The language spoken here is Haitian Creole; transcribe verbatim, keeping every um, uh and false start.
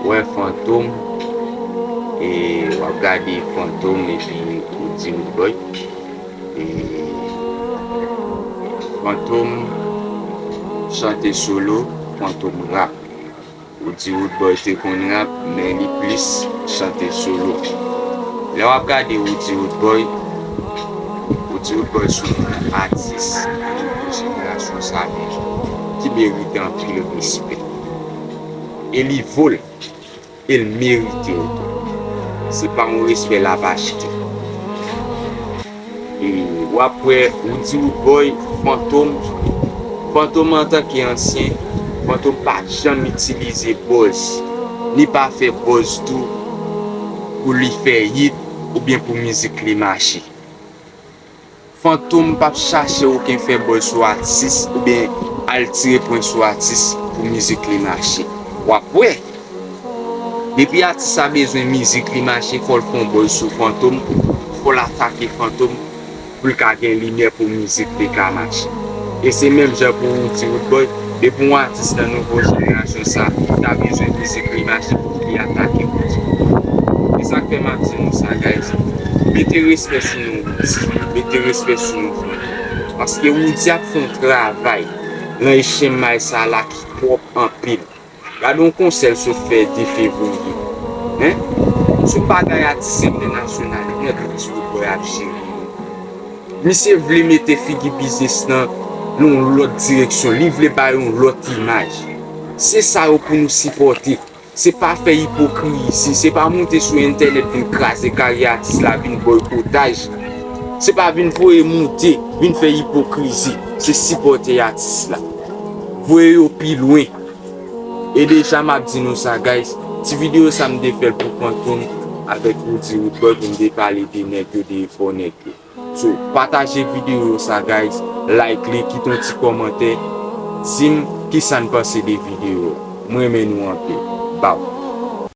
Wè Fantom, e w ap gade Fantom epi Roody Roodboy. E Fantom chante solo, Fantom rap. Roody Roodboy te konn rap, men li plis chante solo. Lè w ap gade Roody Roodboy, Roody Roodboy se yon atis nan nouvo jenerasyon sa ki merite anpil respè. E li vo l, e l merite l tou. Se pa yon respè l ap achte. E w ap wè Roody Roodboy, Fantom, Fantom antanke ansyen, Fantom pa janm itilize buzz, ni pa fè buzz tou pou li fè hit oubyen pou mizik li mache. Fantom p ap chache okenn fè buzz sou atis oubyen al tire pwen sou atis pou mizik li mache. W ap wè, depi atis sa bezwen mizik li mache, fò l fè yon buzz sou Fantom, fò l atake Fantom pou l ka gen limyè pou mizik li ka mache. E se menm jan pou Roody Roodboy, depi yon atis nan nouvo jenerasyon sa ta bezwen mizik li mache pou li atake Roody. E sa k fè m ap di nou sa, guys. Mete respè sou nou Roody, mete respè sou nou Fantom. Paske Roody ap fè yon travay nan echenmay sa la ki pwòp anpil. Gade yon konsè l sot fè de fevriye. Hein? Sou bagay atis entènasyonal nèt, Roody Roodboy ap jere yo. Misye vle mete figi biznis lan nan yon lòt direksyon, li vle bay yon lòt imaj. Se sa yo pou nou sipòte. Se pa fè ipokrizi, se pa moute sou entènèt vin kraze karyè atis la, vin bòykotaj. Se pa vin voye moute, vin fè ipokrizi, se sipòte atis la. Voye yo pi lwen. E deja m ap di nou sa, guys, ti videyo sa m te fè l pou Fantom avèk Roody Roodboy pou m te pale de nèg yo, de efò nèg yo. So, pataje videyo sa, guys, like li, kite yon ti kòmantè, di m kisa n panse de videyo. Mwen renmen nou anpil. Baw.